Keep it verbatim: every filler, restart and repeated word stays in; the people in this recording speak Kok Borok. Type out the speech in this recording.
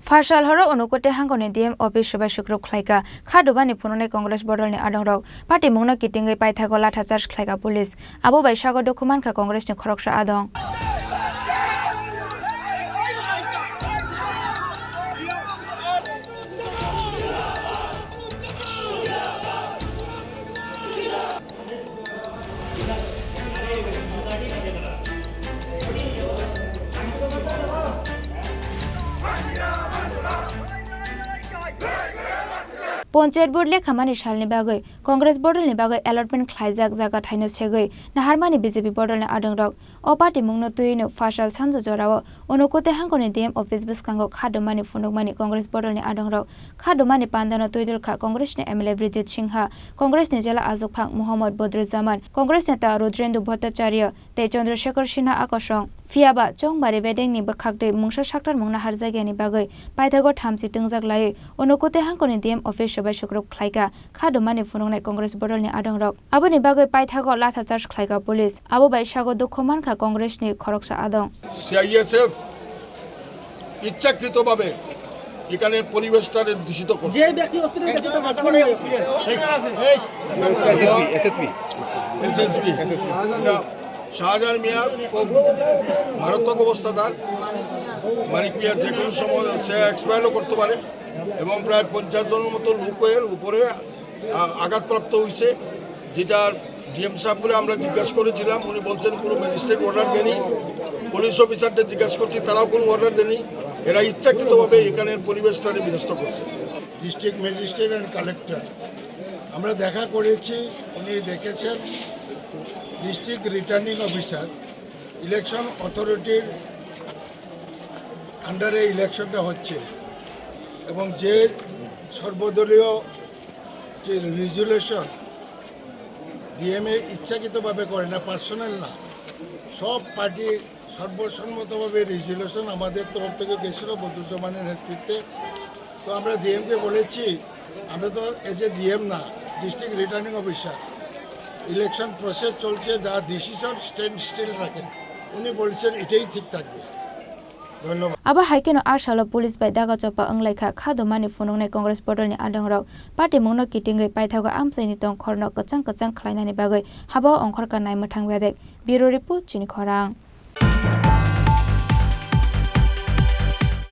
Pharsal horo Unakoti hangkoni D M office swbai sukrub khlaikha. Kha dumani phunuknai Congress bodolni adongrok. Patimungno kitingwi paithago latha charge khlaikha police. Abo bai sago dukhu mankha Congressni khoroksa adong. Panchayat vote lekhamani salni bagwi Congress bodolni bagwi allotment khlaijak jaga thaino segwi naharmani B J P bodolni adongrok. O patimungno twiwino Pharsal sanja jorao Unakoti hangkoni D M office bwskango kha dumani phunukmani Congress bodolni adongrok. Kha dumani pandano twidulkha Congressni M L A Brijit Singha, Congressni jela ajukphang Mohammad Badruzzaman, Congress neta Rudrendu Bhattacharya tei Chandrasekhar Sinha akosong. Phiyaba Chongbari bedengni bwkhak twi mungsa saktarmung naharjagyani bagwi paithago thamchi twngjak laiwi Unakoti hangkoni D M office swbai sukrub khlaikha. Kha dumani phunuknai Congress bodolni adongrok. Aboni bagwi paithago latha charge khlaikha police. Abo bai sago dukhu mankha Congressni khoroksa adong. C I S F ইচ্ছাকৃতভাবে এখানে পরিবেশটারে দূষিত করছে। যে ব্যক্তি হসপিটালে গেছে তার হসপিটালে S S P, S S P। S S P। এটা শাহজাহান মিয়া খুব মারাত্মক অবস্থা তার। মানিক মিয়া যে কোনো সময় সে এক্সপায়ারও করতে পারে এবং প্রায় পঞ্চাশ জনের মতো লোকের উপরে আ-, আঘাতপ্রাপ্ত হইছে, যেটা ডিএম সাহেবরে আমরা জিজ্ঞাসা করেছিলাম, উনি বলছেন কোনো ম্যাজিস্ট্রেট অর্ডার দেনি। পুলিশ অফিসারদের জিজ্ঞাসা করছি, তারাও কোনো অর্ডার দেনি। এরা ইচ্ছাকৃতভাবে এখানের পরিবেশটাকে বিনষ্ট করছে। ডিস্ট্রিক্ট ম্যাজিস্ট্রেট অ্যান্ড কালেক্টর আমরা দেখা করেছি, উনি দেখেছেন। ডিস্ট্রিক্ট রিটার্নিং অফিসার ইলেকশন অথরিটির আন্ডারে ইলেকশনটা হচ্ছে এবং যে সর্বদলীয় যে রেজুলেশন ডিএমএ ইচ্ছাকৃতভাবে করে না, পার্সোনাল না, সব পার্টি সর্বসম্মতভাবে রেজুলেশন আমাদের তরফ থেকে গেছিল বদরুজ্জামানের নেতৃত্বে। তো আমরা ডিএমকে বলেছি, আমরা তো এজ এ ডিএম না, district returning officer, election process চলছে, যা ডিসিশন স্ট্যান্ড স্টিল রাখেন। উনি বলছেন এটাই ঠিক থাকবে। ধন্যবাদ। Abo hai kheno a salo police bai daga chopa wnglaikha kha dumani phunuknai Congress bodolni adongrok. Patimungno kitingwi paithago amchaini tongkhorno kwchang kwchang khlainani bagwi habao ongkhorkha naimwthang bedek. Bureau report, Chini Khorang.